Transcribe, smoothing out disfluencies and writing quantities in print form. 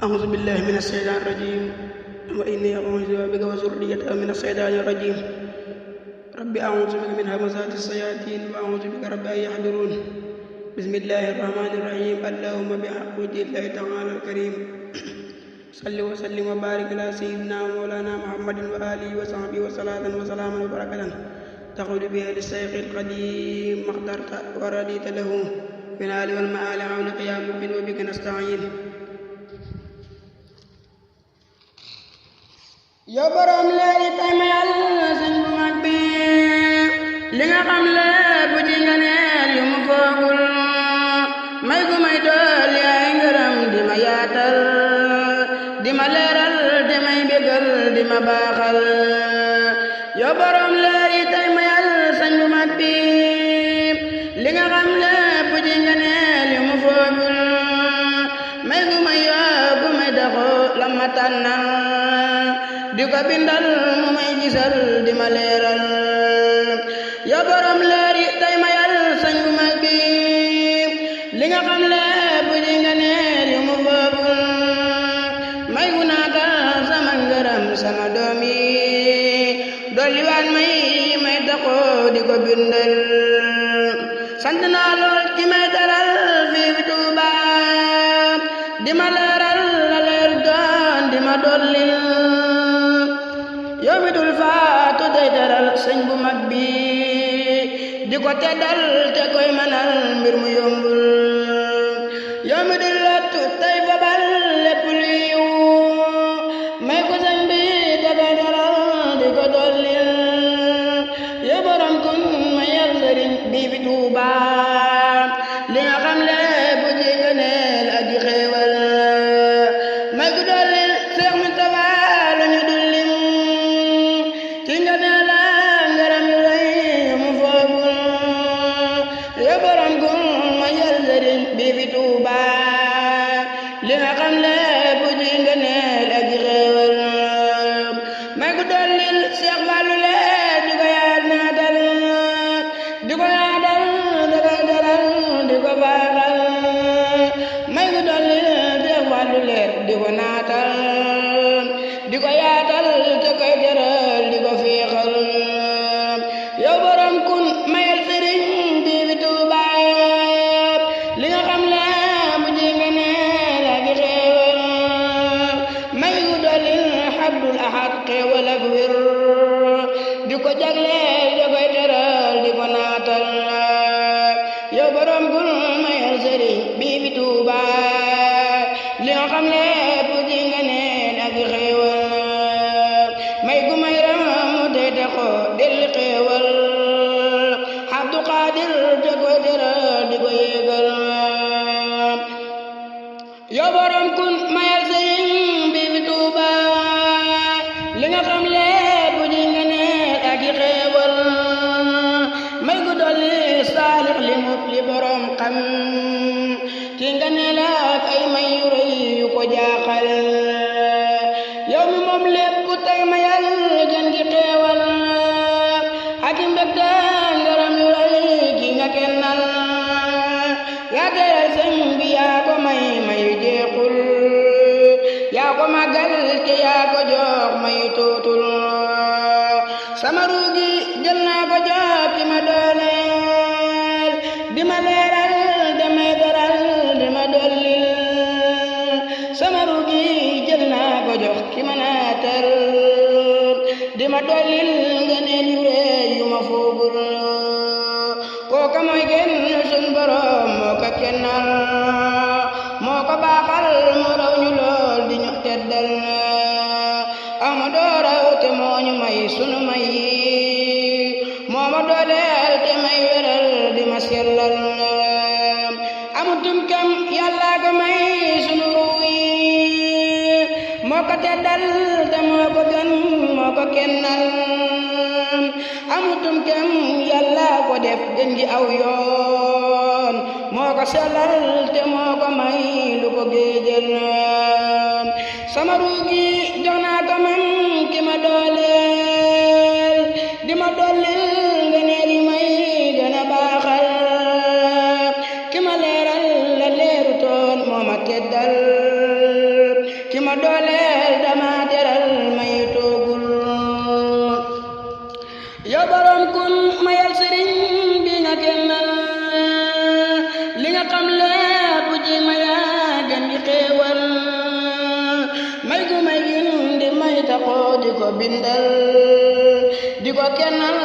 أعوذ بالله من الشيطان الرجيم وإني أعوذ بك وذريتها من الشيطان الرجيم رب أعوذ بك من همزات الشياطين وأعوذ بك رب أن يحضرون بسم الله الرحمن الرحيم اللهم بحق وجه الله تعالى الكريم صل وسلم وبارك على سيدنا ومولانا محمد وآله وصحبه وصلاة وسلاما وبركة تقول بها للشيخ القديم ما اخترت ورديت له في الآل والمآل عون قيام وبك نستعين yow borom leeri tay ma yàlla sëñ bu mag bi li nga xam lépp ci nga neel yu mu foogul may gu may dool yaay ngërëm di ma yaatal di ma leeral di may bégal di ma baaxal yow borom leeri tay ma yàlla sëñ bu mag bi li nga xam lépp ci nga neel yu mu foogul may gu may yóbbu may daxoo la ma tànnal di ko bindal mu may gisal di ma leeral yow borom leeri tay ma yàlla sëñ bu mag bi li nga xam lépp di nga neel yu mu foogul may gu naatal sama ngërëm sama doom yi dolli waan may taxoo di ko bindal sant naa lool ci may daral fii fi Tuuba di ma leeral la leer doon di ma dollil yow mi dul faatu day daral sëñ bu mag bi di ko teddal te koy manal mbir mu yombul yow mi dul lottu tey fabal lépp lu yiw may ko sëñ bi da koy daral di ko dollil yow borom kun ma yar sëriñ bii fi Tuuba li nga xam lépp ji nga neel aji xéewal may ko dollil Seex Mustafa lu ñu dul lim ci nga neel ngërëm yu rëy mu foogul yow borom kun ma yar sëriñ bii fi Tuuba li nga xam lépp ji nga neel aji xéewal may ko dollil Seex Fallu lee di ko yaat naatal di ko yaatal da koy daral di ko baaxal may ko dollil Seex Fallu lee di ko naatal di ko yaatal te koy daral di ko féexal yow borom kun mayal sëriñ bi fi Tuuba li nga xam lépp ji nga neel ak xéewal may ko dollil Abdul Ahad xéewal ak wér di ko jagleel da koy teral di ko naatal yow borom kun mayal sëriñ bi fi Tuuba li nga xam lépp ji nga neel ak xéewal may gu may ram tey taxoo delli xéewal Abdu Xaadir da koy teral di ko yéegal yow borom kun mayal sëriñ bi fi Tuuba li nga xam lépp ji nga neel ak xéewal may gu dolli saalix li mut li borom xam ci nga neel ak ay may yu rëy yu ko jaaxal yow mi moom lépp tey mayal gën gi xéewal ak i mbégte ngërëm yu rëy ki nga kennal yaa teral sëñ bi yaa ko may jeexul yaa ko màggal te yaa ko jox may tuutul sama ruugi jël naa ko jox ki ma dooleel di ma leeral damay daral di ma dollil sama ruugi jël naa ko jox ki ma naatal di ma dollil nga neel yu rëy yu ma foogul kooka mooy genn sun borom moo ko kennal moo ko baaxal mu raw ñu lool di ñu teddal amadoo raw te moo ñu may sunu may moo ma dooleel te may wéral di ma sellal amutum kam yàlla ko may sunu ruuy moo ko teddal te moo ko gën moo ko kennal amutum kam yàlla ko def gën ji aw yoon moo ko sellal te moo ko may lu ko géejal sama ruugi jox naa ko man ki ma dooleel di ma dollil nga neel yi may gën a baaxal ki ma leeral la leeru toon moo ma teddal ki ma dooleel dama teral may toogul yow borom kun mayal sëriñ bi nga kennal li nga xam lépp ji ma yaa gën di xéewal may gu may gin di may taxoo di ko bindal di ko kennal